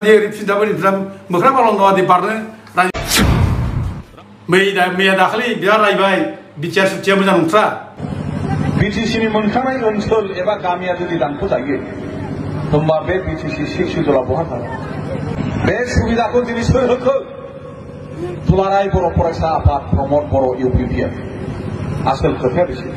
मोख्रा बालाव दि बारनो मैया दाखालि बिराद रायबाय बिटिआर सुथिया मोजां नंथ्रा बिटिसिनि मोनखानाय ओनसोल एबा गामिया जुदि दानख'जायो होमबा बे बिटिसि सिक्स सिडुलआ बहा थागोन बे सुबिदाखौ दिनै सोर होखो दुलाराय बर' फरायसा आफाद प्रमद बर' इउपिपिएल आसोल खोथाया बिसोर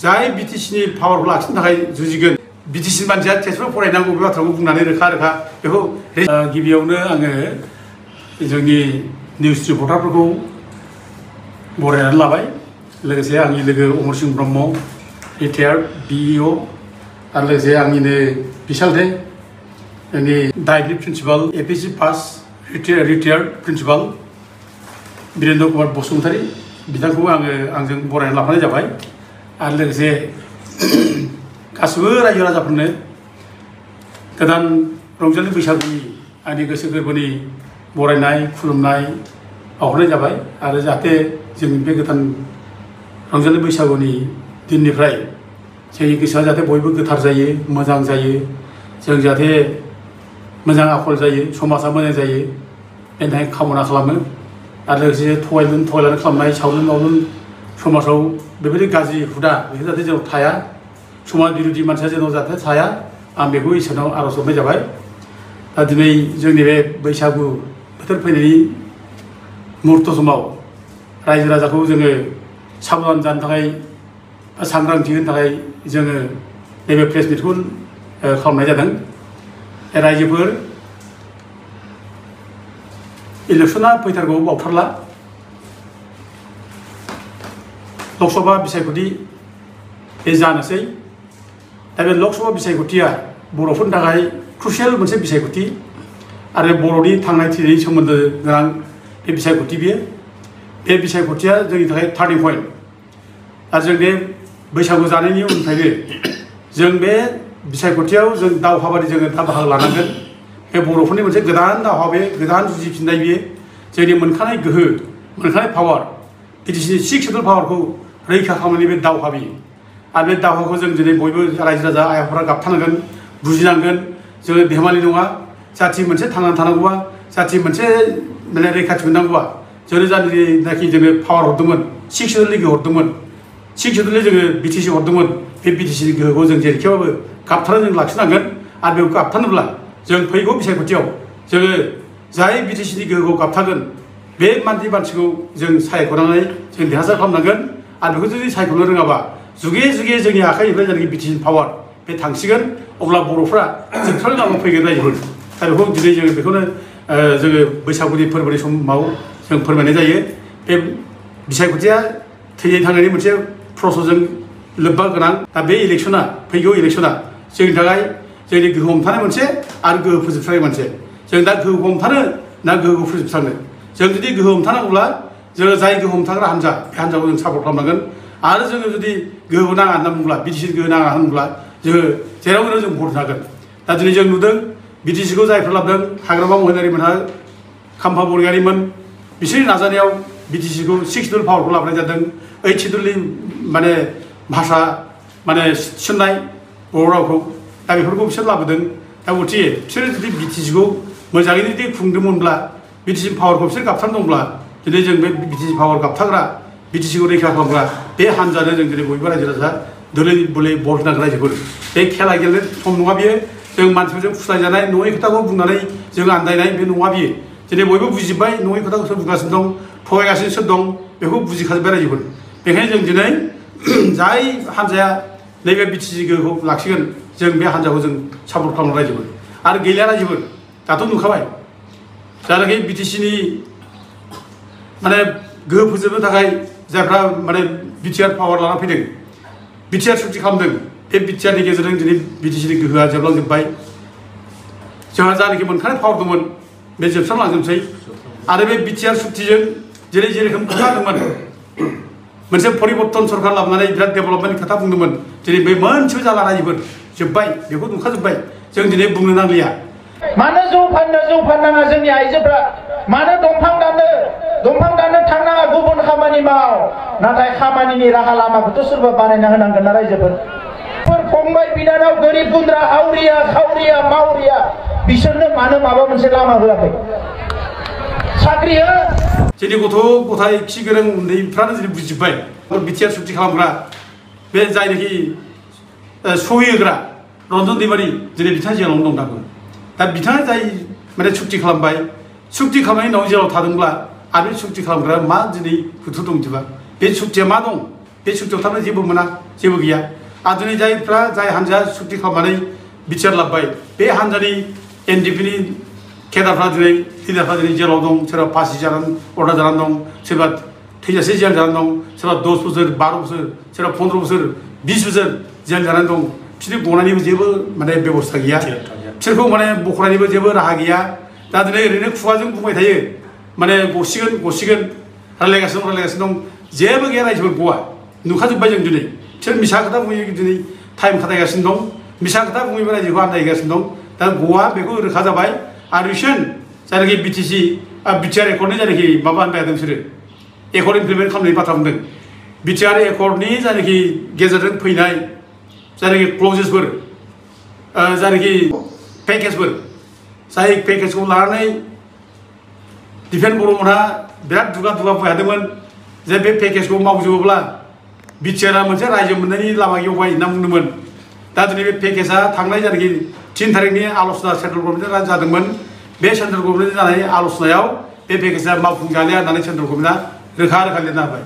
जाय बिटिसिनि पावारखौ लाखिनो थाखाय जुजिगोन बिटिसि मानसिया तेजपुराव फरायनांगौ बे बाथ्राखौ बुंनानै रोखा बेखौ गिबियावनो आङो जोंनि निउस रिपर्टारफोरखौ बरायनानै लाबाय लोगोसे आंनि लोगो अमर सिंह ब्रह्म रिटायार्ड बिइअ आरो लोगोसे आंनिनो बिसालथे जोंनि डाइरेक्टरि principal APSC pass retired principal Birendra Kumar Basumatary बिथांखौबो आंजों बरायनानै लाफानाय जाबाय आरो लोगोसे गासिबो रायजो राजाफोरनो गोदान रंजालि बैसागुनि आंनि गोसो गोरबोनि बरायनाय खुलुमनाय बावहरनाय जाबाय आरो जाहाथे जोंनि बे गोदान रंजालि बैसागुनि दिननिफ्राय जोंनि गोसोआ जाहाथे बयबो गोथार जायो मोजां जायो जों जाहाथे मोजां आखल जायो समाजा मोजां जायो बेनि थाखाय कामना खालामो आरो लोगोसे थगायलुन खालामनाय सावलुन मावलुन समाजाव बेबायदि गाज्रि हुदा बेखौ जाहाथे जेराव थाया समाज बिरोधी मानसिया जेराव जाहाथे थाया आं बेखौ इसोरनाव आर'ज हरनाय जाबाय दा दिनै जोंनि बे बैसागु बोथोर फैनायनि मुहुर्त समाव रायजो राजाखौ जोङो साबधान जानो थाखाय सांग्रांथि होनो थाखाय जोङो नैबे प्रेस मिटखौ खालामनाय जादों रायजोफोर इलेक्सना फैथारगौ बावथारला लकसभा बिसायख'थि बे जानोसै दा बे लकसभा बिसायख'थिया बर'फोरनि थाखाय क्रुसियेल मोनसे बिसायख'थि आरो बर'नि थांनाय थैनायनि सोमोन्दो गोनां बे बिसायख'थि बे बिसायख'थिया जोंनि थाखाय टार्निं पइन्ट आरो जों बे बैसागु जानायनि उननिफ्रायनो जों बे बिसायख'थियाव जों दावहाबादि जोङो दा बाहागो लानांगोन बे बर'फोरनि मोनसे गोदान दावहा बे गोदान जुजिफिननाय बेयो जोंनि मोनखानाय गोहो मोनखानाय पावार बिटिसिनि सिक्स सिडुल पावारखौ रैखा खालामनायनि बे दावहा बियो आरो बे दावहाखौ जों दिनै बयबो रायजो राजा आइ आफाफोरा गाबथानांगोन बुजिनांगोन जोङो धेमालि नङा जाथि मोनसे थांनानै थानांगौबा जाथि मोनसे माने रैखाथि मोननांगौबा जोंनो जायनाखि जोङो पावार हरदोंमोन सिक्स सिडुलनि गोहो हरदोंमोन सिक्स सिडुलनि जोङो बिटिसि हरदोंमोन बे बिटिसिनि गोहोखौ जों जेरैखिबाबो गाबथानानै जों लाखिनांगोन आरो बेखौ गाबथानोब्ला जों फैगौ बिसायख'थियाव जोङो जाय बिटिसिनि गोहोखौ गाबथागोन बे मानसिखौ जों सायख'नानै जों देरहासार खालामनांगोन आरो बेखौ जुदि सायख'नो रोङाबा जुगे जुगे जोंनि आखाइनिफ्राय जायनाखि बिटिसिनि पावार बे थांसिगोन अब्ला बर'फ्रा जोबस्रांनो लामा फैगोन रायजोफोर दा बेखौ दिनै जोङो बेखौनो जोङो बैसागुनि फोरबोनि समाव जों फोरमायनाय जायो बे बिसायख'थिया थैनाय थांनायनि मोनसे प्रसेसजों लोब्बा गोनां दा बे इलेक्सना फैगौ इलेक्सना जोंनि थाखाय जोंनि गोहो हमथानाय मोनसे आरो गोहो फोजोबस्रांनाय मोनसे जों दा गोहोखौ हमथानो ना गोहोखौ फोजोबस्रांनो जों जुदि गोहो हमथानांगौब्ला जोङो जाय गोहो हमथाग्रा हान्जा बे हान्जाखौ जों सापर्ट खालामनांगोन आरो जोङो जुदि गोहो नाङा होनना बुङोब्ला बिटिसि गोहो नाङा होनब्ला जोङो जेरावनो जों भट होगोन दा दिनै जों नुदों बिटिसिखौ जायफोर लाबोदों हाग्रामा महिलारिमोनहा खाम्फा बरगयारिमोन बिसोरनि नाजानायाव बिटिसिखौ सिक्स सिडुल पावारखौ लाबोनाय जादों ओइट सिडुलनि माने भाषा माने थिसननाय बर' रावखौ दा बेफोरखौ बिसोर लाबोदों दा गथिखे बिसोरो जुदि बिटिसिखौ मोजाङैनो जुदि खुंदोंमोनब्ला बिटिसि पावारखौ बिसोर गाबथार दंब्ला दिनै जों बे बिटिसि पावार गाबथाग्रा बिटिसिखौ रैखा खालामग्रा बे हान्जानो जों दिनै बयबो रायजो राजा दोलै बोलै भट होनांगोन रायजोफोर बे खेला गेलेनो सम नङा बियो जों मानसिफोरजों फुस्लायजानाय नङै खोथाखौ बुंनानै जों आन्दायनाय बे नङा बियो दिनै बयबो बुजिबाय नङै खोथाखौ सोर बुंगासिनो दं थगायगासिनो सोर दं बेखौ बुजिखाजोब्बाय रायजोफोर बेखायनो जों दिनै जाय हान्जाया नैबे बिटिसि गोहोखौ लाखिगोन जों बे हान्जाखौ जों सापर्ट खालामनो रायजोफोर आरो गैलिया रायजोफोर दाथ' नुखाबाय जायनाखि बिटिसिनि माने गोहो फोजोबनो थाखाय जायफ्रा माने बिटिआर पावार लाना फैदों बिटिआर सुक्ति खालामदों बे बिटिआरनि गेजेरजों दिनै बिटिसिनि गोहोआ जोबलांजोब्बाय जोंहा जायनाखि मोनखानाय पावार दंमोन बे जोबस्रांलांजोबसै आरो बे बिटिआर सुक्तिजों जेरै जेरोखोम खोथा दंमोन मोनसे परिबर्तन सरकार लाबोनानै बिराद डेभेलपमेन्टनि खोथा बुंदोंमोन दिनै बे मोनसेबो जाला रायजोफोर जोब्बाय बेखौ नुखाजोब्बाय जों दिनै बुंनो नांलिया मानो जौ फाननाङा जोंनि आइजोफ्रा मानो दंफां दाननो थांनाङा गुबुन खामानि माव नाथाय खामानिनि राहा लामाखौथ' सोरबा बानायना होनांगोन ना रायजोफोर फंबाय बिनानाव गोरिब गुन्द्रा हावरिया खावरिया मावरिया बिसोरनो मानो माबा मोनसे लामा होआखै साख्रि हो जोंनि गथ' गथाय खि गोरों उन्दैफ्रानो जों बुजिबाय बिटिआर सुक्ति खालामग्रा बे जायनाखि सहि होग्रा रन्जन दैमारि दिनै बिथाङा जेलावनो दं दाबो दा बिथाङा जाय माने सुक्ति खालामबाय सुक्ति खालामनायनि उनाव जेलाव थादोंब्ला आरो सुक्ति खालामग्रा मा दिनै हुथु दं बिदिबा बे सुक्तिया मा दं बे सुक्तियाव थारमाने जेबो मोना जेबो गैया आरो दिनै जाय हान्जाया सुक्ति खालामनानै बिटिआर लाबोबाय बे हान्जानि एनडिपिनि केडारफ्रा दिनै लिडारफ्रा दिनै जेलाव दं सोरबा फासि जानानै अर्डार जानानै दं सोरबा थैजासे जेल जानानै दं सोरबा 10 बोसोर 12 बोसोर सोरबा 15 बोसोर 20 बोसोर जेल जानानै दं बिसोरनि गनायनिबो जेबो माने बेबस्था गैया बिसोरखौ माने बखनायनिबो जेबो राहा गैया दा दिनै ओरैनो खुगाजों बुंबाय थायो माने गसिगोन रायलायगासिनो दं जेबो गैया रायजोफोर गवा नुखाजोब्बाय जों दिनै बिसोर मिसा खोथा बुङो दिनै टाइम खाथायगासिनो दं मिसा खोथा बुङैबो रायजोखौ आन्दायगासिनो दं दा गवा बेखौ रोखा जाबाय आरो रिसेन्ट जायनाखि बिटिआर एकर्डनि जायनाखि माबा होनबाय थादों बिसोरो एकर्ड इमप्लिमेन्ट खालामनायनि बाथ्रा बुंदों बिटिआर एकर्डनि जायनाखि गेजेरजों फैनाय जायनाखि क्लजेसफोर जायनाखि पेकेजफोर जाय पेकेजखौ लानानै दिफेन बर'मोनहा बिराद दुगा बुंबाय थादोंमोन जे बे पेकेजखौ मावजोबोब्ला बिटिआरआ मोनसे रायजो मोननायनि लामा गेवबाय होनना बुंदोंमोन दा दिनै बे पेकेजआ थांनाय जायनाखि 3 तारिखनि आल'सना सेन्ट्रेल गभर्नमेन्टजों जादोंमोन बे सेन्ट्रेल गभर्नमेन्टजों जानाय आल'सनायाव बे पेकेजआ मावफुंजालिया होननानै सेन्ट्रेल गभर्नमेन्टआ रोखा लिरना होबाय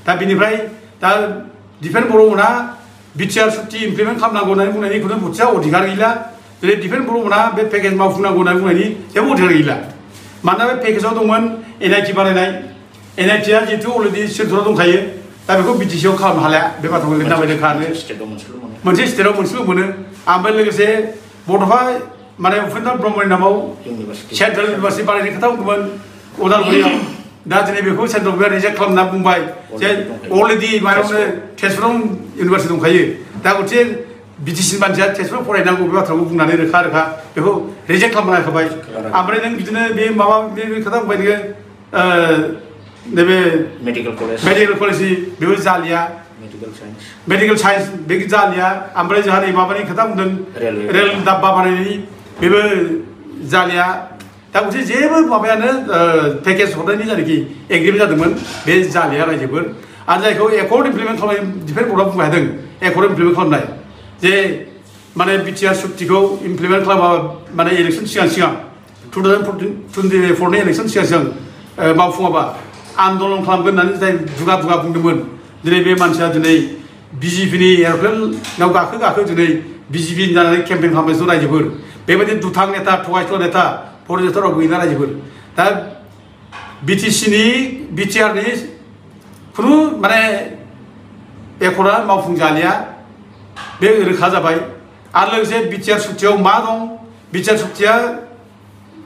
दा बिनिफ्राय दा दिफेन बर'मोनहा बिटिआर सुक्ति इमप्लिमेन्ट खालामनांगौ होननानै बुंनायनि खुनु मोनसे अधिकार गैला दिनै दिफेन बर'मोनहा बे पेकेज मावफुंनांगौ होननानै बुंनायनि जेबो अधिकार गैला मानोना बे पेकेजाव दंमोन एनआइटि बानायनाय एनआइटिआ जिहेतु अलरेडि सेन्ट्रेलाव दंखायो दा बेखौ बिटिसिआव खालामनो हालाया बे बाथ्राखौ लिरना होबाय रोखानो मोनसे स्टेटआव मोनसेल' मोनो ओमफ्राय लोगोसे बड'फा माने उपेन्द्र ब्रह्मनि नामाव सेन्ट्रेल इउनिभार्सिटि बानायनायनि खोथा बुंदोंमोन उदालगुरियाव दा दिनै बेखौ सेन्ट्रेल गभर्नमेन्टआ रिजेक्ट खालामना बुंबाय जे अलरेडि मायावनो तेजपुराव इउनिभार्सिटि दंखायो दा गथे बिटिसिनि मानसिया तेजपुराव फरायनांगौ बे बाथ्राखौ बुंनानै रोखा बेखौ रिजेक्ट खालामना होबाय ओमफ्राय नों बिदिनो बे माबा बे खोथा बुंबाय नोङो नैबे मेडिकेल कलेजनि बेबो जालिया मेडिकेल साइन्स बे जालिया ओमफ्राय जोंहा नै माबानि खोथा बुंदों रेल दाब्बा बानायनायनि बेबो जालिया दा गथे जेबो माबायानो पेकेज हरनायनि जायनाखि एग्रिमेन्ट जादोंमोन बे जालिया रायजोफोर आरो जायखौ एकर्ड इमप्लिमेन्ट खालामनाय दिफेन बर्डआ बुंबाय थादों एकर्ड इमप्लिमेन्ट खालामनाय जे माने बिटिआर सुक्तिखौ इमप्लिमेन्ट खालामा माने इलेक्सन सिगां 2024नि इलेक्सन सिगां मावफुङाबा आन्दलन खालामगोन होननानै जाय दुगा बुंदोंमोन दिनै बे मानसिया दिनै बिजेपिनि एर'प्लेनाव गाखो दिनै बिजेपि जानानै केम्पेइन खालामगासिनो रायजोफोर बेबायदि दुथां नेता थगायसुला नेता फरेस्टाराव गैला रायजोफोर दा बिटिआरनि खुनु माने एकर्डआ मावफुंजालिया बे रोखा जाबाय आरो लोगोसे बिटिआर सुक्तियाव मा दं बिटिआर सुक्तिया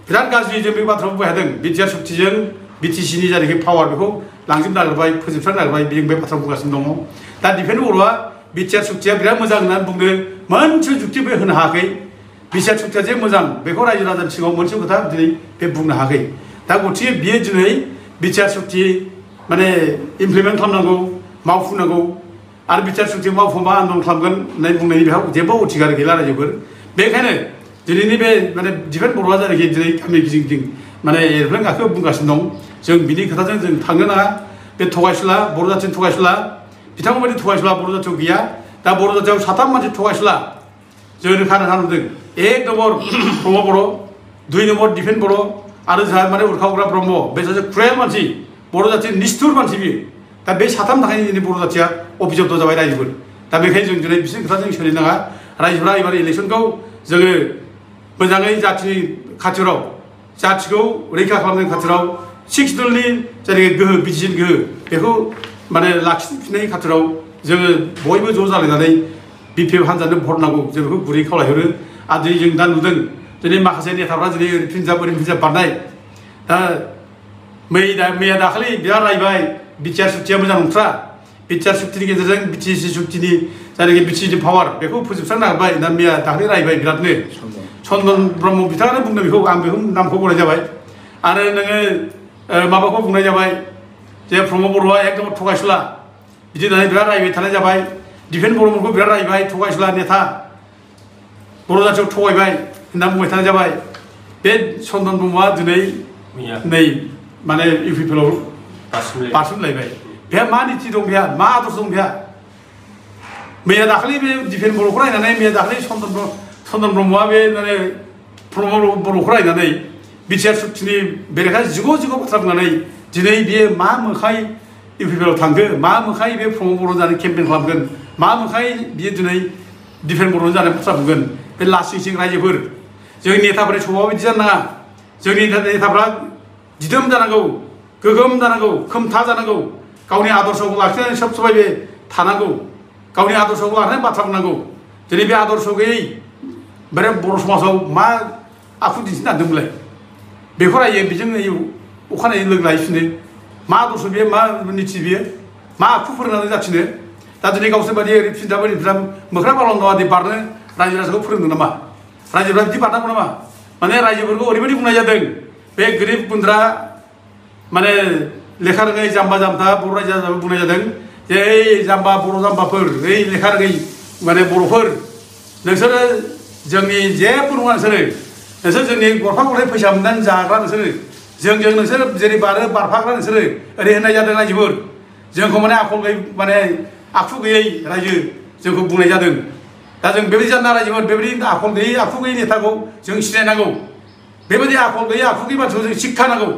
बिराद गाज्रि जों बे बाथ्राखौ बुंबाय थादों बिटिआर सुक्तिजों बिटिसिनि जायनाखि पावार बेखौ लांजोबनो नागिरबाय फोजोबस्रांनो नागिरबाय जों बे बाथ्रा बुंगासिनो दङ दा दिफेन बर'आ बिटिआर सुक्तिया बिराद मोजां होननानै बुंदों मोनसे जुक्तिबो होनो हायाखै बिटिआर सुक्तिया जे मोजां बेखौ रायजो राजानि सिगाङाव मोनसे खोथा दिनै बे बुंनो हायाखै दा गथिखे बियो दिनै बिटिआर सुक्ति माने इमप्लिमेन्ट खालामनांगौ मावफुंनांगौ आरो बिटिआर सुक्ति मावफुंबा आन्दलन खालामगोन होननानै बुंनायनि बेहा जेबो अधिकार गैला रायजोफोर बेखायनो दिनैनि बे माने दिफेन बर'आ जायनाखि दिनै गामि गिदिं माने एर'प्लेन गाखो बुंगासिनो दं जों बिनि खोथाजों जों थांनो नाङा बे थगायसुला बर' जाथिनि थगायसुला बिथांमोनबायदि थगायसुला बर' जाथियाव गैया दा बर' जाथियाव 3 मानसि थगायसुला जों रोखा नुदों 1 नम्बर ब्रह्म बर' 2 नम्बर दिफेन बर' आरो जोंहा माने उरखावग्रा ब्रह्म बे सासे क्रुएल मानसि बर' जाथिनि निस्थुर मानसि बियो दा बे 3 थाखायनो दिनै बर' जाथिया अभिजब्द जाबाय रायजोफोर दा बेखायनो जों दिनै बिसोरनि खोथाजों सोलिनाङा रायजोफोरा एबार इलेक्सनखौ जोङो मोजाङै जाथिनि खाथियाव जाथिखौ रैखा खालामनायनि खाथियाव 6 दलनि जायनाखि गोहो बिजिन गोहो बेखौ माने लाखिफिननायनि खाथियाव जोङो बयबो ज' जालायनानै बिपिएफ हान्जानो भट नांगौ जों बेखौ गुरै खावलायहरो आरो दिनै जों दा नुदों दिनै माखासे नेताफ्रा दिनै फिनजाब बारनाय दा मैया दाखालि बिराद रायबाय बिटिआर सुक्तिया मोजां नंथ्रा बिटिआर सुक्तिनि गेजेरजों बिटिसि सुक्तिनि जायनाखि बिटिसिनि पावार बेखौ फोजोबस्रांनो नागिरबाय दा मैया दाखालि रायबाय बिरादनो चन्दन ब्रह्म बिथाङानो बुंदों बेखौ आं बेखौ नामखौ बुंनाय जाबाय आरो नोङो माबाखौ बुंनाय जाबाय जे प्रमद बर'आ एकदम थगायसुला बिदि होननानै बिराद रायबाय थानाय जाबाय डिफेन्स बर'फोरखौ बिराद रायबाय थगायसुला नेता बर' जाथियाव थगायबाय होनना बुंबाय थानाय जाबाय बे चन्दन ब्रह्मआ दिनै नै माने इउपिपिएलआव बारसोमलायबाय बेहा मा नीति दं बेहा मा आदर्श दं बेहा मैया दाखालि बे डिफेन्स बर'खौ रायनानै मैया दाखालि चन्दन ब्रह्मआ बे माने बर'खौ रायनानै बिटिआर सुक्तिनि बेरेखा जिग' बाथ्रा बुंनानै दिनै बियो मा मोखाय इउपिपिएलआव थांखो मा मोखाय बे प्रमद बर' जानो केम्पेइन खालामगोन मा मोखाय बियो दिनै डिफेन्स बर' जानाय बाथ्रा बुंगोन बे लासिं सिं रायजोफोर जोंनि नेताफोरनि सभायाव बिदि जानो नाङा जोंनि नेताफ्रा दिदोम जानांगौ गोगोम जानांगौ खोमथा जानांगौ गावनि आदर्शखौ लाखिनानै सब समाय बे थानांगौ गावनि आदर्शखौ लानानै बाथ्रा बुंनांगौ दिनै बे आदर्श गैयै बे बर' समाजाव मा आखु दिन्थिनो नागिरदोंमोनलाय बेखौ रायो बेजों अखानायै लोगो लायफिनो मा आदर्श बेयो मा नीति बेयो मा आखु फोरोंनानै जाफिनो दा दिनै गावसोर बायदि ओरै फिनदा मोख्रा बालांदावादि बारनो रायजो राजाखौ फोरोंदों नामा रायजोफ्रा बिदि बारनांगौ नामा माने रायजोफोरखौ ओरैबायदि बुंनाय जादों बे गोरिब गुन्द्रा माने लेखा रोङै जाम्बा जाम्था बर' रायजो राजाखौ बुंनाय जादों जे ओइ जाम्बा बर' जाम्बाफोर ओइ लेखा रोङै माने बर'फोर नोंसोरो जोंनि जेबो नङा नोंसोर जोंनि गरफा गरनै फैसा मोननानै जाग्रा जोंजों नोंसोर जेरै बारो बारफाग्रा नोंसोरो ओरै होननाय जादों रायजोफोर जोंखौ माने आखल गैयै माने आखु गैयै रायजो जोंखौ बुंनाय जादों दा जों बेबायदि जानो नाङा रायजोफोर बेबायदि आखल गैयै आखु गैयै नेताखौ जों सिनायनांगौ बेबायदि आखल गैयै आखु गैयै मानसिखौ जों शिक्षा नांगौ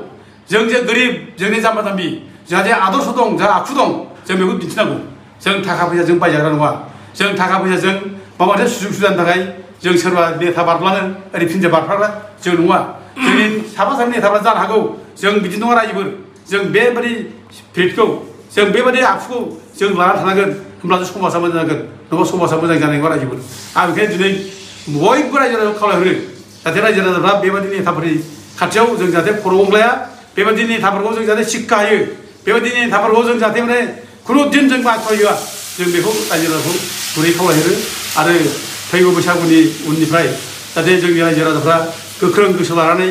जों जे गोरिब जोंनि जाम्बा जाम्बि जोंहा जे आदर्श दं जोंहा आखु दं जों बेखौ दिन्थिनांगौ जों थाखा फैसाजों बायजाग्रा नङा जों थाखा फैसाजों माबा मोनसे सुजुग सुबिदानि थाखाय जों सोरबा नेता बारब्लानो ओरै फिनजा बारफाग्रा जों नङा जोंनि साफा सानै नेताफ्रा जानो हागौ जों बिदि नङा रायजोफोर जों बेबायदि स्पिरिटखौ जों बेबायदि आखुखौ जों लानानै थानांगोन होमब्लासो समाजा मोजां जागोन नङाबा समाजा मोजां जानाय नङा रायजोफोर आं बेखायनो दिनै बयबो रायजो राजाखौ खावलायहरो जाहाथे रायजो राजाफ्रा बेबायदि नेताफोरनि खाथियाव जों जाहाथे खर' गंग्लाया बेबायदि नेताफोरखौ जों जाहाथे शिक्षा होयो बेबायदि नेताफोरखौ जों जाहाथे माने खुनु दिन जों बाथ्रायोआ जों बेखौ रायजो राजाखौ गुरै खावलायहरो आरो फैगौ बैसागुनि उननिफ्राय जाहाथे जोंनि रायजो राजाफ्रा गोख्रों गोसो लानानै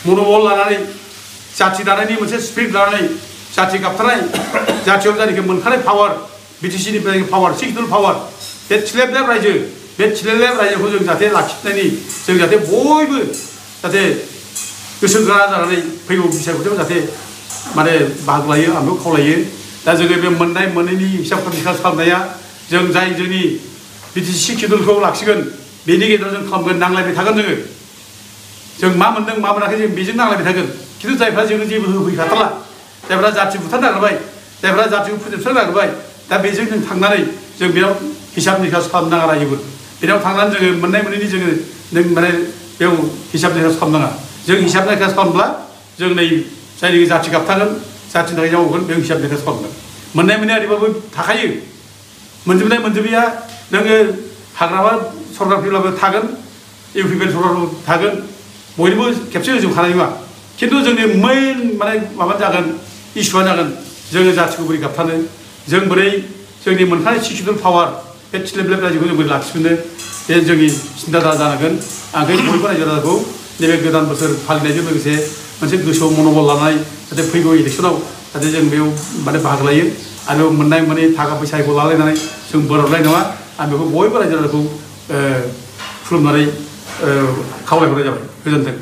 मन'बल लानानै जाथि दानायनि मोनसे स्पिरिट लानानै जाथि गाबथानाय जाथियाव जायनाखि मोनखानाय पावार बिटिसिनिफ्राय पावार सिक्सुरेल पावार बे थिलेबलेब रायजो बे थिलेबलेब रायजोखौ जों जाहाथे लाखिनायनि जों जाहाथे बयबो जाहाथे गोसो गोरा जानानै फैगौ बैसागुआव जाहाथे माने बाहागो लायो आं बेखौ खावलायो दा जोङो बे मोननाय मोनैनि हिसाब निकास खालामनाया जों जाय जोंनि बिटिसि सिक्सुरेलखौ लाखिगोन बेनि गेजेराव जों खालामगोन नांलायबाय थागोन जों मा मोनदों मा मोनाखै जों बेजों नांलायबाय थागोन खिन्थु जायफ्रा जोङो जेबो होफैखाथारला जायफ्रा जाथि बुथारनो नागिरबाय जायफ्रा जाथिखौ फोजोबस्रांनो नागिरबाय दा बेजों जों थांनानै जों बेयाव हिसाब निकास खालामनो नाङा रायजोफोर बेयाव थांनानै जोङो मोननाय मोनैनि जोङो नों माने बेयाव हिसाब निकास खालामनाङा जों हिसाब निकास खालामब्ला जों नै जायनि जाथि गाबथागोन जाथिनि थाखाय जावगोन बेयाव हिसाब निकास खालामगोन मोननाय मोननाय ओरैबाबो थाखायो मोनजोबनाय मोनजोबैया नोङो हाग्रामा सरकारफोरब्लाबो थागोन इउपिपिएल सरकारबो थागोन बयनिबो खेबसे होजोबखानाय नङा खिन्थु जोंनि मेइन माने माबा जागोन इस्युआ जागोन जोङो जाथिखौ बोरै गाबथानो जों बोरै जोंनि मोनखानाय सिक्सुरेल पावार बे थिलेबलेब रायजोखौ जों बोरै लाखिफिननो बे जोंनि सिन्था जानांगोन आं बयबो रायजो राजाखौ नैबे गोदान बोसोर फालिनायजों लोगोसे मोनसे गोसोआव मन'बल लानाय जाहाथे फैगौ इलेक्सनाव जाहाथे जों बेयाव माने बाहागो लायो आरो मोननाय मोनै थाखा फैसाखौ लालायनानै जों बोराबलाय नङा आं बेखौ बयबो रायजो राजाखौ खुलुमनानै खावलायहरनाय जाबाय गोजोन्थों।